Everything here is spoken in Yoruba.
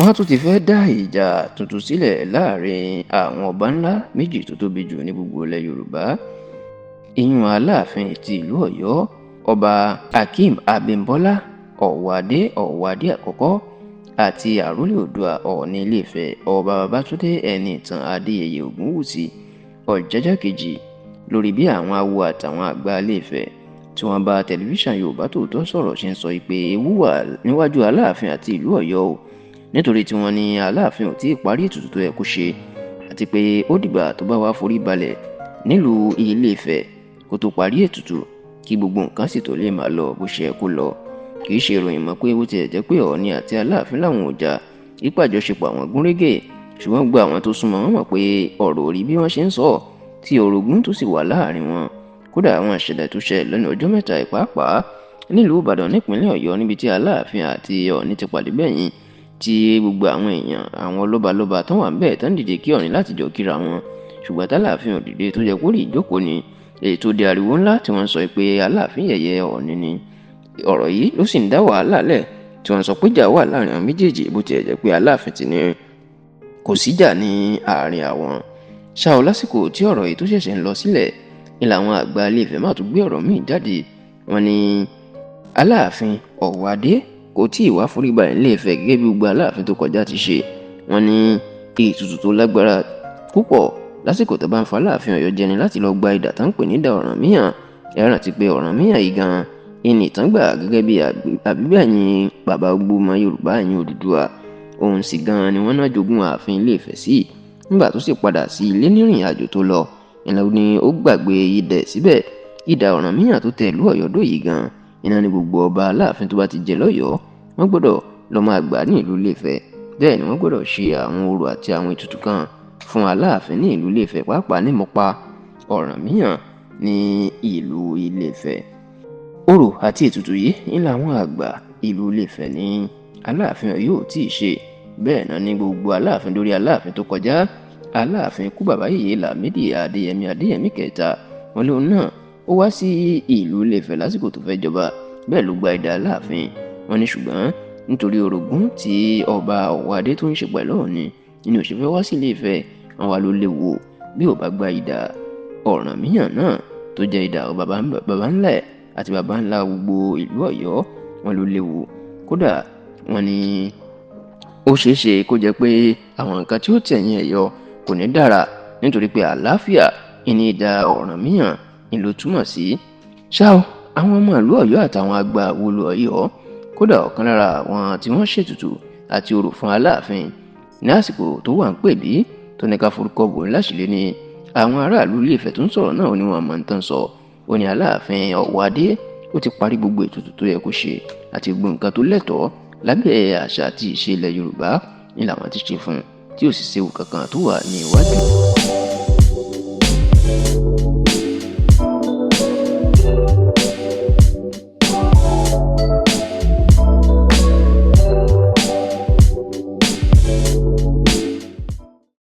Wọ́n tún ti fẹ́ẹ́ dá ìjà tuntun sílẹ̀ láàrin àwọn ọba ńlá méjì tó tóbi jù ní gbogbo ilẹ̀ Yorùbá, ìyún Aláàfin ti ìlú Ọ̀yọ́, Ọba Akeem Abímbọ́lá Ọ̀wọ́adé Ọ̀wọ́adé àkọ́kọ́, àti àrólé Oòduà Ọọ̀ni Ilé-Ifẹ̀, Ọba Babátúndé Ẹniìtàn Adéyẹyè Ògúnwùsì Ọ̀jájá kejì, lórí bí àwọn awo àtàwọn àgbà Ilé-Ifẹ̀ tí wọ́n bá tẹlifíṣàn Yorùbá Tòótọ́ sọ̀rọ̀ ṣe ń sọ pé ewu wà níwájú Aláàfin àti ìlú Ọ̀yọ́ o, nítorí tí wọ́n ní Aláàfin ò tí ì parí ètùtù tó yẹ kó ṣe, àti pé ó dìgbà tó bá wá forí balẹ̀ nílùú Ilé-Ifẹ̀ kó tó parí ètùtù kí gbogbo nǹkan sì tó lè máa lọ bó ṣe yẹ kó lọ. Kì í ṣe ìròyìn mọ́ pé bó tiẹ̀ jẹ́ pé Ọọ̀ni àti Aláàfin làwọn ò jà, ìpàjọṣepọ̀ àwọn gúnrégé, ṣùgbọ́n gbogbo àwọn tó súnmọ́ wọn mọ̀ pé ọ̀rọ̀ ò rí bí wọ́n ṣe ń sọ, tí orogún tó sì wà láàrin wọn. Kódà àwọn ìṣẹ̀lẹ̀ tó ṣẹlẹ̀ lẹ́nu ọjọ́ mẹ́ta ìpápàá nílùú Ìbàdàn nípínlẹ̀ Ọ̀yọ́, níbi tí Aláàfin àti Ọọ̀ni ti pàdé gbẹ̀yìn, tí gbogbo àwọn èèyàn àwọn lọ́balọ́ba tán wà ńbẹ̀ tán dìde kí Ọọ̀ni láti jọ kíra wọn, ṣùgbọ́n tálàáfin ò dìde tó jẹ́ kó rí ìjókòó ni, èyí tó di ariwo ńlá tí wọ́n sọ pé Aláàfin yẹ̀yẹ́ Ọọ̀ni ni. Ọ̀rọ̀ yìí ló sì ń dá wàhálà lẹ̀ tí wọ́n sọ pé ìjà wà láàrin àwọn méjèèjì, bó tiẹ̀ jẹ́ pé Aláàfin ti ní kò síjà ní àárín àwọn. Ṣá o, lásìkò tí ọ̀rọ̀ yìí tó ṣẹ̀ṣẹ̀ ń lọ sílẹ̀ ni làwọn àgbà Ilé-Ifẹ̀ má tún gbé ọ̀rọ̀ míì jáde. Wọ́n ní Aláàfin Ọ̀wọ́adé kò tí ì wá forí balẹ̀ nílé Ifẹ̀ gẹ́gẹ́ bí gbogbo Aláàfin tó kọjá ti ṣe. Wọ́n ní ètùtù tó lágbára púpọ̀ lásìkò tó bá ń fa Aláàfin Ọ̀yọ́ jẹni láti lọ gba idà tó ń pè ní idà Ọ̀rànmíyàn. Ẹ rántí pé Ọ̀rànmíyàn yìí gan-an ìní ìtàn gbà gẹ́gẹ́ bí àbígbẹ̀yìn bàbá gbogbo ọmọ Yorùbá ẹ̀yìn Odùduwà. Òun sì gan-an ni wọ́n náà jogún ààfin Ilé-Ifẹ̀ sí. Nígbà tó sì padà sí ilé nírìn àjò tó lọ, ìlànà ni ó gbàgbé idẹ síbẹ̀. Idà Ọ̀rànmíyàn tó tẹ ìlú Ọ̀yọ́ dó yìí gan-an iná ni gbogbo ọba Aláàfin tó bá ti jẹ lọ́yọ̀ọ́ wọ́n gbọ́dọ̀ lọ máa gbà ní ìlú Ilé-Ifẹ̀. Bẹ́ẹ̀ ni wọ́n gbọ́dọ̀ ṣe àwọn orò àti àwọn ètùtù kan fún Aláàfin ní ìlú Ilé-Ifẹ̀, pàápàá ní Mọ́pa Ọ̀rànmíyàn ní ìlú Ilé-Ifẹ̀. Orò àti ètùtù yìí ń làwọn àgbà ìlú Ilé-Ifẹ̀ ní Aláàfin Ọ̀yọ́ ò tí ì ṣe. Bẹ́ẹ̀ náà ni gbogbo Aláàfin lórí Aláàfin tó kọjá, Aláàfin ikú bàbá yèyé Lámídì Adéyẹmí Adéyẹmí kẹta, wọn lóun náà ó wá sí ìlú Ilé-Ifẹ̀ lásìkò tó fẹ́ jọba, bẹ́ẹ̀ ló gba idà Aláàfin. Wọn ní ṣùgbọ́n nítorí orogún tí ọba Ọ̀wọ́adé tó ń ṣe pẹ̀lú Ọọ̀ni nínú òṣèfẹ́ wá sí Ilé-Ifẹ̀, wọn wá ló léwu bí ò bá gba idà Ọ̀rànmíyàn náà tó jẹ́ idà baba ńlá àti baba ńlá gbogbo ìlú Ọ̀yọ́, wọn ló léwu. Kódà wọn ní ó ṣeé ṣe kó jẹ́ pé àwọn nǹkan tí ó tẹ̀yìn ẹ̀ yọ kò ní dára, nítorí pé àlàáfíà ìní idà Ọ̀rànmíyàn ni ló túmọ̀ sí. Ṣá o, àwọn ọmọ ìlú Ọ̀yọ́ àtàwọn àgbà wòlú Ọ̀yọ́, kódà ọ̀kan lára àwọn tí wọ́n ṣètùtù àti orò fún Aláàfin ní àsìkò tó wà ń pè bí tó ní ká forúkọ bò ń láṣìlè ní àwọn aráàlú Ilé-Ifẹ̀ tó ń sọ̀rọ̀ náà ni wọ́n mọ̀ ń tán sọ. Ó ní Aláàfin Ọ̀wọ́adé ó ti parí gbogbo ètùtù tó yẹ kó ṣe àti gbogbo nǹkan tó lẹ́tọ̀ọ́ lábẹ́ àṣà àti ìṣe ilẹ̀ Yorùbá ni làwọn ti ṣe fún un, tí ò sì séwu kankan tó wà ní iwájú.